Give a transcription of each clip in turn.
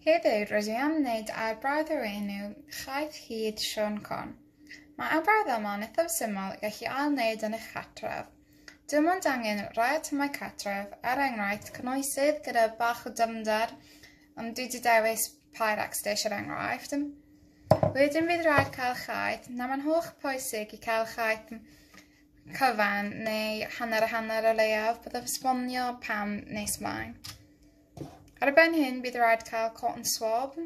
Heddiw rydw i am wneud arbrawf o'r enw Chaeth Hud Siôn Corn. Mae arbrawf yma yn eithaf syml i gallu ail-wneud yn eich cartref. Dim ond angen rhai atomau cartref, er enghraifft cynhwysydd gyda bach o dyfnder, ond dwi wedi dewis Pyrex dish er enghraifft. Wedyn bydd rhaid cael chaeth. Nawr mae'n holl pwysig i cael chaeth cyfan neu hanner a hanner o leiaf. Byddaf esbonio pam nes mlaen. Ar y ben hyn, bydd rhaid cael cotton swab.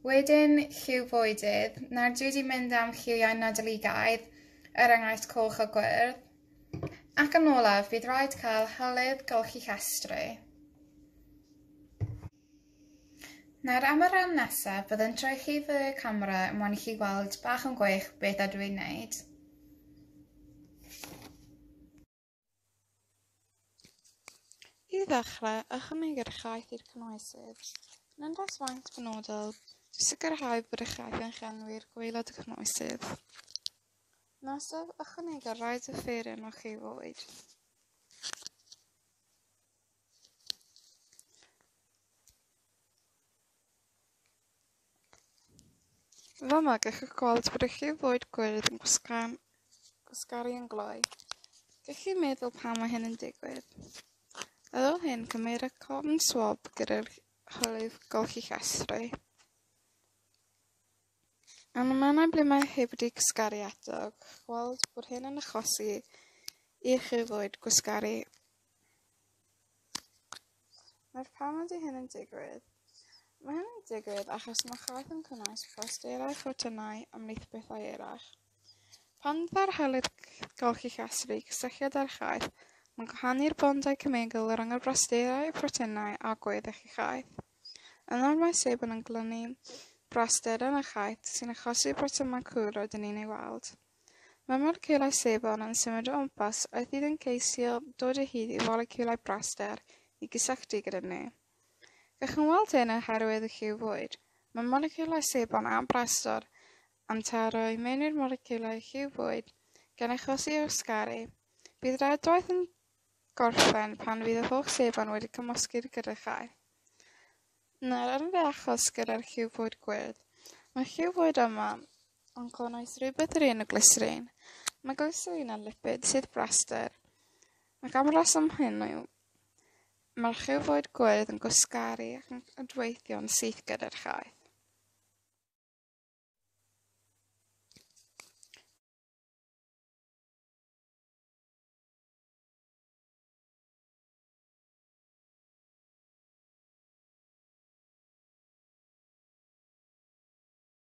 Wedyn, lliw fwydydd. Nawr, dwi wedi mynd am lliwiau Nadoligaidd, er enghraifft coch a gwyrdd. Ac yn olaf, bydd rhaid cael hylif golchi llestri. Nawr, am y rhan nesaf, byddwn trochi fy camera mwyn i chi gweld bach yn gwell beth ydw i'n wneud. I ddechrau, ychwanegu'r chaeth i'r cynhwysydd. Nid oes faint penodol, i sicrhau bod y chaeth yn llenwi'r gwaelod y cynhwysydd. Nesaf, ychwanegu'r rhai diferyn o chi fwyd. Fama gallwch gweld bod y lliw fwyd gwyrdd yn gwasgaru yn gloi. Gallwch chi meddwl pam mae hyn yn digwydd. Ar ôl hyn, cymerer cotton swab gyda'r hylif golchi llestri. Yn y mannau ble mae heb wedi gwasgaru eto, gallwch gweld bod hyn yn achosi i'r lliw fwyd gwasgaru. Nawr pam ydy hyn yn digwydd? Mae hyn yn digwydd achos mae chaeth yn cynnwys brasterau, ffotonau ymhlith bethau eraill. Pan ddaw'r hylif golchi llestri cysylltiad â'r chaeth, mae'n gwahanu'r bondau cemegol rhwng y brasterau, y proteinau a gweddill y chaeth. Yna mae sebon yn glynu braster yn y chaeth sy'n achosi brotymau cŵl rydyn ni'n ei weld. Mae moleciwlau sebon yn symud o gwmpas wrth iddynt geisio dod o hyd i foleciwlau braster i gysylltu gyda nhw. Gallwn weld hyn oherwydd y lliw fwyd. Mae moleciwlau sebon a braster yn taro i mewn i'r moleciwlau lliw fwyd, gan achosi gwasgaru. Bydd yr adwaith yn gorffen pan fydd y holl sebon wedi cymysgu gyda chaeth. Nawr, yn fy achos gyda'r lliw fwyd gwyrdd, mae'r lliw fwyd yma yn cynnwys rhywbeth o'r enw glyserin. Mae glyserin yn lipid sydd braster, ac am reswm hyn yw mae'r lliw fwyd gwyrdd yn gwasgaru ac yn adweithio'n syth gyda'r chaeth.